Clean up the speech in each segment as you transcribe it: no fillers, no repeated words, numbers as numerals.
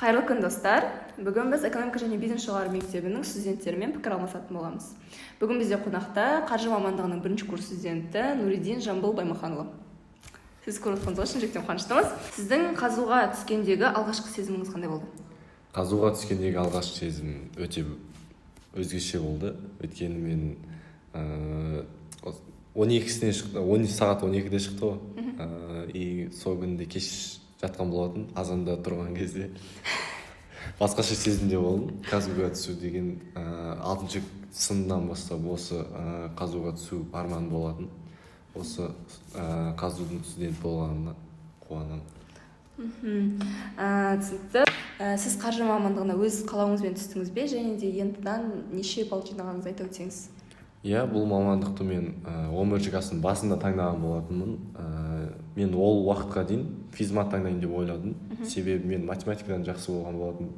Қайырлы күн, достар! Бүгін біз экономика және бизнес жоғары мектебінің студенттерімен пікір алмасатын боламыз. Бүгін бізде қонақта қаржы мамандығының бірінші курс студенті Нуридин Жамбыл Баймаханұлы. Сізді көріп отырғанымызға шын жүректен қуаныштымыз. Сіздің ҚазҰУ-ға түскендегі алғашқы сезіміңіз қандай болды? ҚазҰУ-ға түскендегі алғашқы сезім өте өзгеше болды, өйткені мен 12-сіне шықты, он сағат 12-де шықты ғой. И сол күнде кеш жатқан болатын. Азанда тұрған кезде басқаша сезімде болдым. КазГУ-ға түсу деген алтыншы сыныптан бастап осы ҚазҰУ-ға түсу арман болатын. Осы ҚазҰУ-дың студент болғанына қуанамын. Түсінікті. Сіз қаржы мамандығына өз қалауыңызбен түстіңіз бе және де ЕНТ-дан неше балл жинағаныңызды айта өтсеңіз? Иә, бұл мамандықты мен 11-ші класстың басында таңдаған болатынмын. Мен ол уақытқа дейін физмат таңдайын деп ойладым, себебі мен математикадан жақсы болған болатын.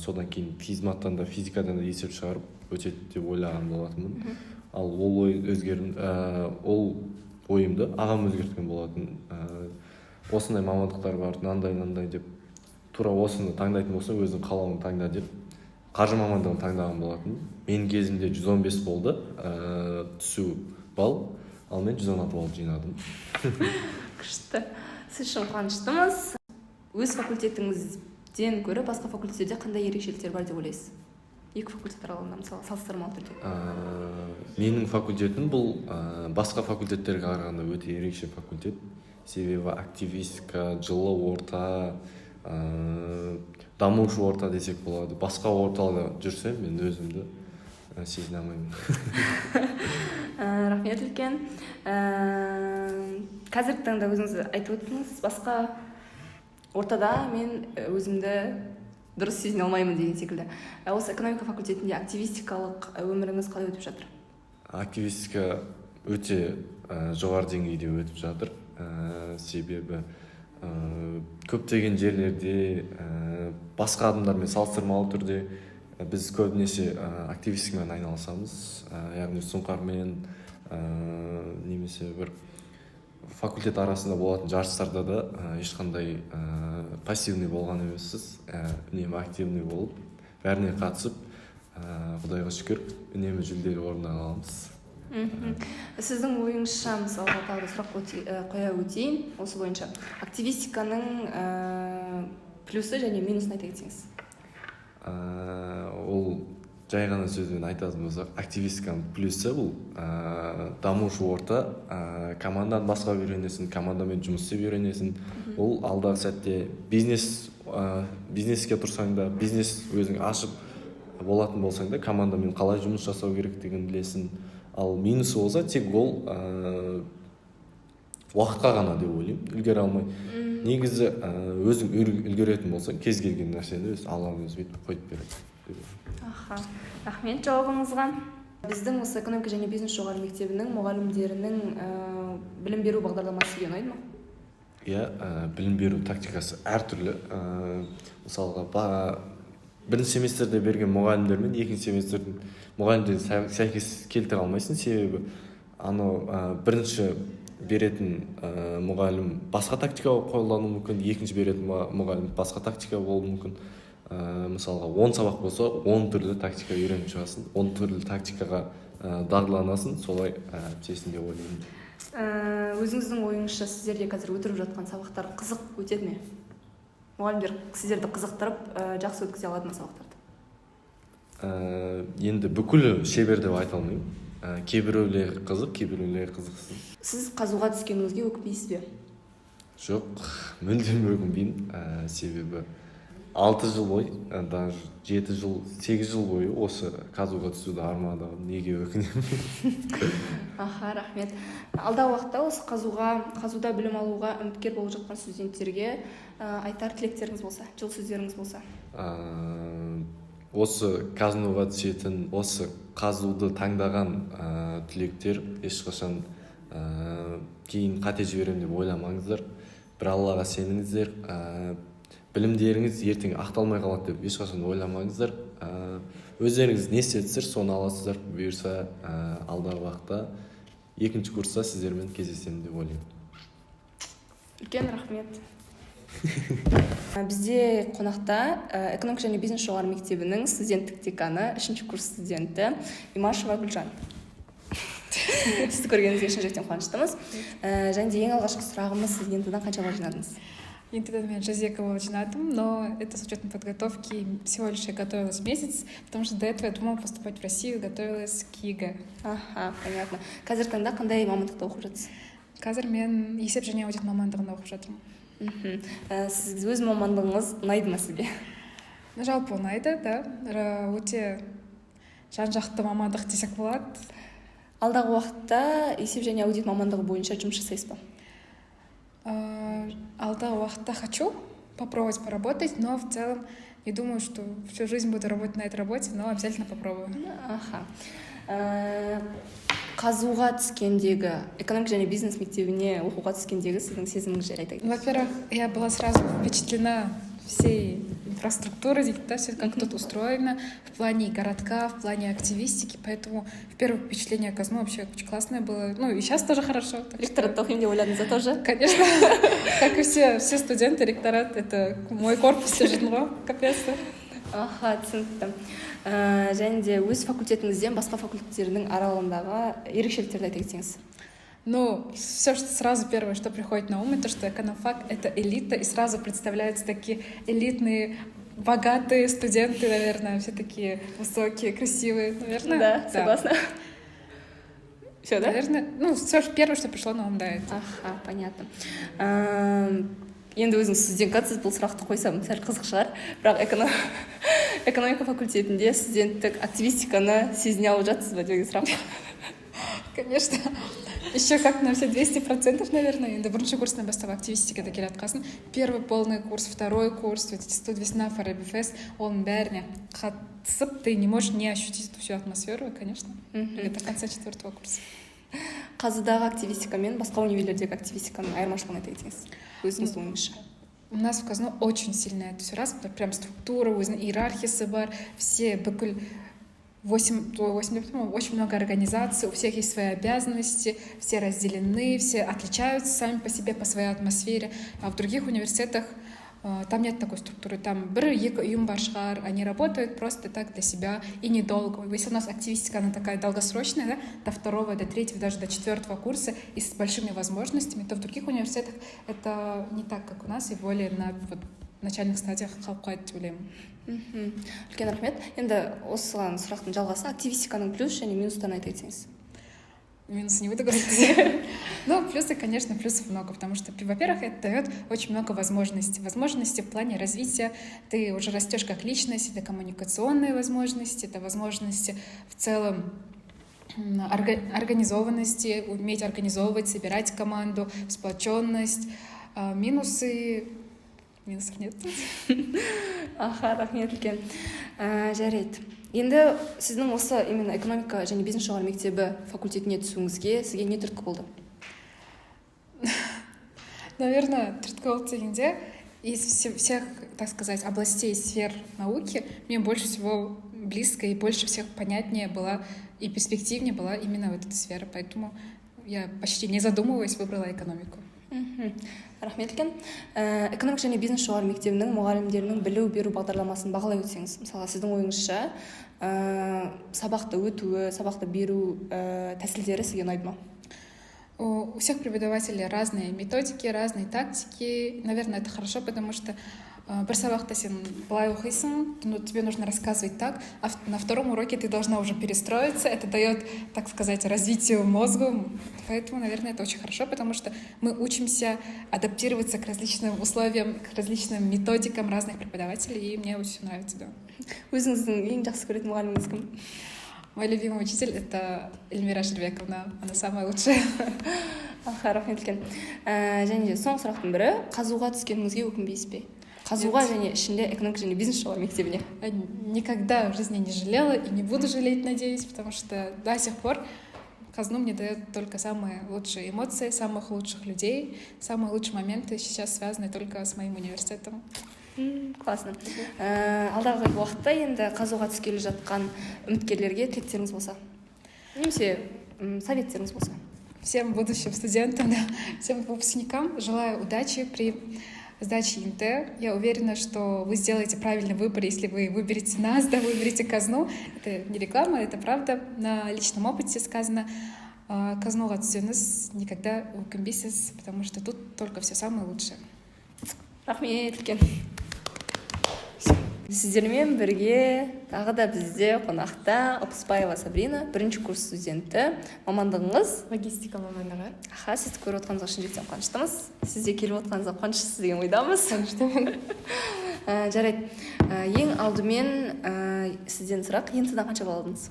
Содан кейін физматтан да, физикадан да есеп шығарып өтеді деп ойлаған болатынмын. Ал ол ой өзгерін ол ойымды ағам өзгерткен болатын. Осындай мамандықтар бар, мынандай, мынандай деп, тура осыны таңдайтын болсаң, өзің қалауыңды таңда деп, қаржы мамандығын таңдаған болатын. Менің кезімде 115 болды түсу балл, ал мен 116 балл жинадым. Күшті, сіз үшін қуаныштымыз. Өз факультетіңізден гөрі басқа факультеттерде қандай ерекшеліктер бар деп ойлайсыз, екі факультет аралығында, мысалы, салыстырмалы түрде? Менің факультетім бұл басқа факультеттерге қарағанда өте ерекше факультет, себебі активистика, жылы орта, дамушы орта десек болады. Басқа ортада жүрсем, мен өзімді сезіне алмаймын. Рахмет үлкен. Қазіргі таңда өзіңіз айтып өттіңіз, басқа ортада мен өзімді дұрыс сезіне алмаймын деген секілді. Осы экономика факультетінде активистикалық өміріңіз қалай өтіп жатыр? Активистика өте жоғары деңгейде өтіп жатыр, себебі көптеген жерлерде басқа адамдармен салыстырмалы түрде біз көбінесе активистикамен айналысамыз, яғни Сұңқармен немесе бір факультет арасында болатын жарыстарда да ешқандай пассивный болған емеспіз, үнемі активный болып, бәріне қатысып, құдайға шүкір, үнемі жүлделі орындар аламыз. Сіздің ойыңызша, мысалға, тағы да сұрақ қоя өтейін осы бойынша: активистиканың плюсы және минусын айта кетсеңіз. Ол жай ғана сөзбен айтатын болсақ, активистиканың плюсы бұл дамушы орта, команданы басқарып үйренесің, командамен жұмыс істеп үйренесің. Ол алдағы сәтте бизнеске тұрсаң да, бизнес өзің ашып болатын болсаң да, командамен қалай жұмыс жасау керектігін білесің. Ал минусы болса, тек ол уақытқа ғана деп ойлаймын, үлгере алмай. Негізі өзің үлгеретін болсаң, кез келген нәрсені өз Алланың өзі бүйтіп қойып береді деп ойлаймын. Аха, рахмет жауабыңызға. Біздің осы экономика және бизнес жоғары мектебінің мұғалімдерінің білім беру бағдарламасы сізге ұнайды ма? Иә, білім беру тактикасы әртүрлі. Мысалға, бірінші семестрде берген мұғалімдер мен екінші семестрдің мұғалімдерін сәйкес келтіре алмайсың, себебі анау бірінші беретін мұғалім басқа тактика қолдануы мүмкін, екінші беретін мұғалім басқа тактика болуы мүмкін. Мысалға, 10 сабақ болса, 10 түрлі тактика үйреніп шығасың, 10 түрлі тактикаға дағдыланасың, солай бітесің деп ойлаймын. Өзіңіздің ойыңызша, сіздерде қазір өтіріп жатқан сабақтар қызық өтеді ме? Мұғалімдер сіздерді қызықтырып, жақсы өткізе алады ма сабақтарды? Енді бүкілі шебер деп айта алмаймын. Кейбіреулері қызық, кейбіреулері қызықсыз. Сіз ҚазҰУ-ға түскеніңізге өкінбейсіз бе? Жоқ, мүлдем өкінбеймін, себебі 6 жыл бойы, даже 7 жыл, 8 жыл бойы осы ҚазҰУ-ға түсуді армандағанмын. Неге өкінемін? Аха, рахмет. Алдағы уақытта осы ҚазҰУ-ға, ҚазҰУ-да білім алуға үміткер болып жатқан студенттерге айтар тілектеріңіз болса, жылы сөздеріңіз болса? Осы КазНУ-ға түсетін, осы ҚазҰУ-ды таңдаған түлектер, ешқашан кейін қате жіберемін деп ойламаңыздар. Бір Аллаға сеніңіздер. Білімдеріңіз ертең ақталмай қалады деп ешқашан ойламаңыздар. Өздеріңіз не істедіңіздер, соны аласыздар. Бұйырса, алдағы уақытта екінші курста сіздермен кездесемін деп ойлаймын. Үлкен рахмет. Бізде қонақта экономика және бизнес жоғары мектебінің студенттік деканы, үшінші курс студенті Имашева Гүлжан. Сізді көргенімізге шын жүректен қуаныштымыз. Және де ең алғашқы сұрағымыз: сіз ЕНТ-дан қанша балл жинадыңыз? ЕНТ-дан мен 102 балл жинадым, но это с учетом подготовки. Всего лишь я готовилась месяц, потому что до этого я думала поступать в Россию, готовилась к ЕГЭ. Аха, понятно. Қазіргі таңда қандай мамандықта оқып жатырсыз? Қазір мен есеп және аудит мамандығында оқып жатырмын. Сіз өз мамандығыңыз ұнайды ма сізге? Ну, жалпы ұнайды, да. Өте жан жақты мамандық десек болады. Алдағы уақытта есеп және аудит мамандығы бойынша жұмыс жасайсыз ба? Алдағы уақытта хочу попробовать поработать, но в целом не думаю, что всю жизнь буду работать на этой работе, но обязательно попробую. Аха. ҚазҰУ-ға түскендегі, экономика және бизнес мектебіне оқуға түскендегі сіздің сезіміңіз жайлы айта кетіңіз. Во-первых, я была сразу впечатлена всей инфраструктурой, да, все как тут устроено в плане городка, в плане активистики, поэтому в первое впечатление КазНУ вообще очень классное было. Ну и сейчас тоже хорошо. Так Ректоратта оқимын деп ойладыңыз ба тоже? Конечно, как и все студенты, ректорат — это мой корпус лежит, ғой, капец. Аха, түсінікті. Және де өз факультетіңізден басқа факультеттердің аралығындағы ерекшеліктерді айта кетсеңіз. Ну, все, что сразу первое, что приходит на ум, это что экономфак — это элита, и сразу представляются такие элитные, богатые студенты, наверное, все такие высокие, красивые, наверное. Да, согласна. Все, да? Наверное, ну, все первое, что пришло на ум, да, это. Аха, понятно. Енді өзіңіз студенткасыз, бұл сұрақты қойсам, сәл қызық шығар, бірақ экономика факультетінде студенттік активистиканы сезіне алып жатсыз ба деген сұрақ. Конечно. Еще как, на все 200%, наверное. Енді бірінші курстан бастап активистикада келе жатқасын. Первый полный курс, второй курс, вот эти Студвесна, Фараби Фест, оның бәріне қатысып, ты не можешь не ощутить эту всю атмосферу, конечно. До конца четвертого курса. ҚазҰУ-дағы активистика мен басқа универлердегі активистиканың айырмашылығын айта кетсеңіз, өзіңіздің ойыңызша. У нас в КазНУ очень сильная это все развито, прям структура, өзінің иерархиясы бар, все бүкіл 8, 8, очень много организаций, у всех есть свои обязанности, все разделены, все отличаются сами по себе, по своей атмосфере. А в других университетах там нет такой структуры, там бір екі ұйым бар шығар, они работают просто так для себя и недолго. Если у нас активистика, она такая долгосрочная, да, до второго, до третьего, даже до четвертого курса и с большими возможностями, то в других университетах это не так, как у нас, и более на вот начальных стадиях қалып қояды деп ойлаймын. Үлкен рахмет. Енді осыған сұрақтың жалғасы: активистиканың плюс және минустарын айта кетсеңіз. Минусы не буду говорить. Ну, плюсы, конечно, плюсов много, потому что, во-первых, это дает очень много возможностей. Возможности в плане развития. Ты уже растешь как личность, это коммуникационные возможности, это возможности в целом организованности, уметь организовывать, собирать команду, сплоченность. А минусы, минусов нет. Аха, рахмет үлкен. Жарайды, енді сіздің осы именно экономика және бизнес жоғары мектебі факультетіне түсуіңізге сізге не түрткі болды? Наверное, түрткі болды дегенде, из всех, так сказать, областей, сфер науки мне больше всего близко и больше всех понятнее была и перспективнее была именно вот эта сфера. Поэтому я, почти не задумываясь, выбрала экономику. Рахмет үлкен. Экономика және бизнес жоғары мектебінің мұғалімдерінің білу беру бағдарламасын бағалай өтсеңіз. Мысалға, сіздің ойыңызша, сабақты өтуі, сабақты беру тәсілдері сізге ұнайды ма? У всех преподавателей разные методики, разные тактики. Наверное, это хорошо, потому что бір сабақта сен былай оқисың, ну, тебе нужно рассказывать так, а на втором уроке ты должна уже перестроиться. Это дает, так сказать, развитие мозгу. Поэтому, наверное, это очень хорошо, потому что мы учимся адаптироваться к различным условиям, к различным методикам разных преподавателей, и мне очень нравится, да. Өзіңіздің ең жақсы көретін мұғаліміңіз кім? Мой любимый учитель — это Эльмира Шербековна. Она самая лучшая. Аха, рахмет үлкен. Және де соңғы сұрақтың бірі: ҚазҰУ-ға түскеніңізге өкінбейсіз бе? ҚазҰУ-ға және ішінде экономика және бизнес жоғары мектебіне. Я никогда в жизни не жалела и не буду жалеть, надеюсь, потому что до сих пор КазНУ мне дает только самые лучшие эмоции, самых лучших людей, самые лучшие моменты сейчас связаны только с моим университетом. Классно. Алдағы уақытта енді ҚазҰУ-ға түскелі жатқан үміткерлерге тілектеріңіз болса немесе советтеріңіз болса. Всем будущим студентам, да, всем выпускникам желаю удачи при сдачи ЕНТ. Я уверена, что вы сделаете правильный выбор, если вы выберете нас, да, выберете КазНУ. Это не реклама, это правда, на личном опыте сказано. КазНУға түссеңіз, никогда өкінбейсіз, потому что тут только все самое лучшее. Рахмет үлкен. Сіздермен бірге тағы да бізде қонақта Алпысбаева Сабрина, бірінші курс студенті. Мамандығыңыз? Логистика мамандығы. Аха, сізді көріп отқанымызға шын жүректен қуаныштымыз. Сіз де келіп отқаныңызға қуаныштысыз деген ойдамыз. Қуаныштымын. Жарайды. Ең алдымен сізден сұрақ: ЕНТ-дан қанша балл алдыңыз?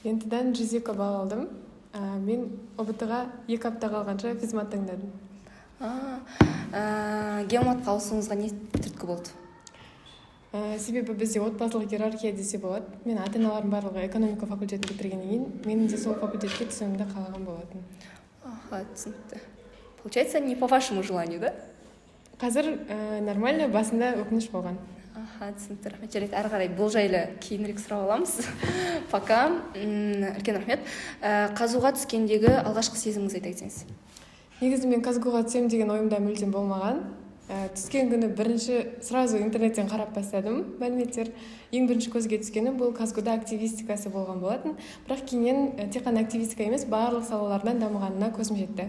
ЕНТ-дан 102 балл алдым. Мен ҰБТ ға 2 апта қалғанша физмат таңдадым. Геоматқа ауысуыңызға не түрткі болды? Себебі бізде отбасылық иерархия десе болады. Мен ата аналарым барлығы экономика факультетін бітіргеннен кейін менің де сол факультетке түсуімді қалаған болатын. Аха, түсінікті. Получается, не по вашему желанию, да? Қазір нормально, басында өкініш болған. Аха, түсінікті, рахмет. Жарайды, әрі қарай бұл жайлы кейінірек сұрап аламыз. Пока үлкен рахмет. КазУға түскендегі алғашқы сезіміңізді айта кетсеңіз. Негізі мен КазГУға түсемін деген ойымда мүлдем болмаған. Түскен күні бірінші сразу интернеттен қарап бастадым мәліметтер. Ең бірінші көзге түскені бұл КазГУда активистикасы болған болатын. Бірақ кейіннен тек қана активистика емес, барлық салалардан дамығанына көзім жетті.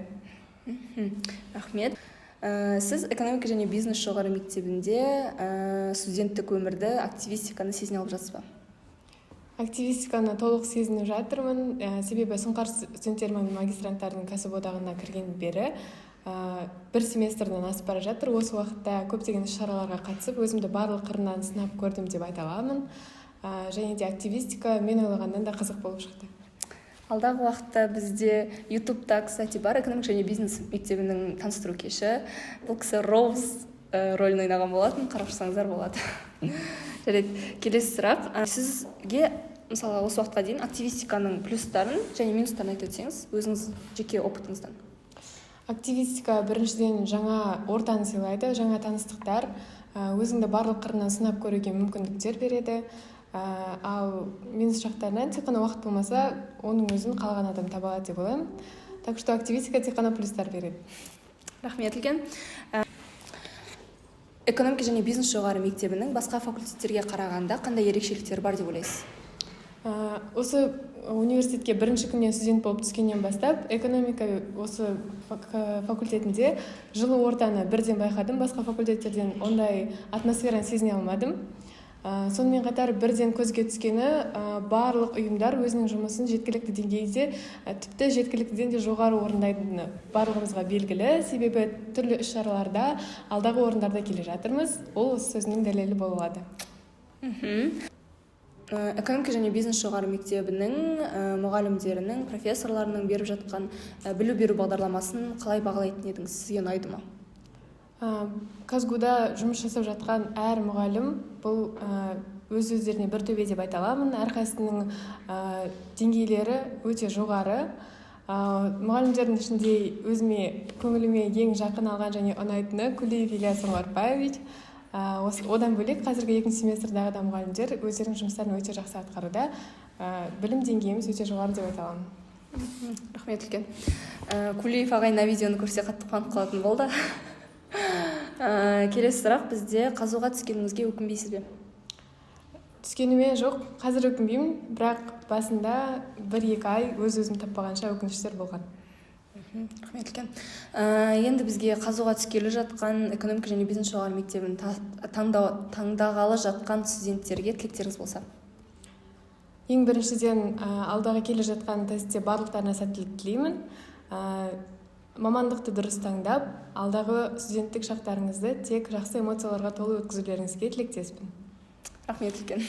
Рахмет. Сіз экономика және бизнес жоғары мектебінде студенттік өмірді, активистиканы сезіне алып жатсыз ба? Активистиканы толық сезініп жатырмын. Себебі Сұңқар студенттер мен магистранттардың кәсіподағына кірген бері бір семестрден асып бара жатыр. Осы уақытта көптеген іс шараларға қатысып, өзімді барлық қырынан сынап көрдім деп айта аламын. Және де активистика мен ойлағаннан да қызық болып шықты. Алдағы уақытта бізде Ютубта, кстати, бар экономика және бизнес мектебінің таныстыру кеші. Бұл кісі Роуз рөлін ойнаған болатын, қарап шықсаңыздар болады. Жарайды, келесі сұрақ. Сізге, мысалы, осы уақытқа дейін активистиканың плюстарын және минустарын айтып өтсеңіз, өзіңіз жеке опытыңыздан. Активистика біріншіден жаңа ортаны сыйлайды, жаңа таныстықтар, өзіңді барлық қырынан сынап көруге мүмкіндіктер береді. Ал минус жақтарынан тек қана уақыт болмаса, оның өзін қалаған адам таба алады деп ойлаймын. Так что активистика тек қана плюстар береді. Рахмет үлкен. Экономика және бизнес жоғары мектебінің басқа факультеттерге қарағанда қандай ерекшеліктері бар деп ойлайсыз? Осы университетке бірінші күннен студент болып түскеннен бастап экономика осы факультетінде жылы ортаны бірден байқадым. Басқа факультеттерден ондай атмосфераны сезіне алмадым. Сонымен қатар бірден көзге түскені, барлық ұйымдар өзінің жұмысын жеткілікті деңгейде, тіпті жеткіліктіден де жоғары орындайтыны барлығымызға белгілі. Себебі түрлі іс шараларда алдағы орындарда келе жатырмыз. Ол осы сөзімнің дәлелі бола алады. Экономика және бизнес жоғары мектебінің мұғалімдерінің, профессорларының беріп жатқан білу беру бағдарламасын қалай бағалайтын едіңіз? Сізге ұнайды ма? КазГУда жұмыс жасап жатқан әр мұғалім бұл өз өздеріне бір төбе деп айта аламын. Әрқайсысының деңгейлері өте жоғары. Мұғалімдердің ішінде өзіме, көңіліме ең жақын алған және ұнайтыны Кулиев Ильяс Омарбаевич. Одан бөлек қазіргі екінші семестрдағы да мұғалімдер өздерінің жұмыстарын өте жақсы атқаруда. Білім деңгейіміз өте жоғары деп айта аламын. Рахмет үлкен. Кулиев ағай мына видеоны көрсе, қатты қуанып қалатын болды. Келесі сұрақ бізде: КазУға түскеніңізге өкінбейсіз бе? Түскеніме жоқ, қазір өкінбеймін, бірақ басында 1-2 ай өз өзім таппағанша өкініштер болған. Рахмет үлкен. Енді бізге КазУға түскелі жатқан, экономика және бизнес жоғары мектебін таңдағалы жатқан студенттерге тілектеріңіз болса. Ең біріншіден, алдағы келе жатқан тестте барлықтарына сәттілік тілеймін. Мамандықты дұрыс таңдап, алдағы студенттік шақтарыңызды тек жақсы эмоцияларға толы өткізулеріңізге тілектеспін. Рахмет үлкен.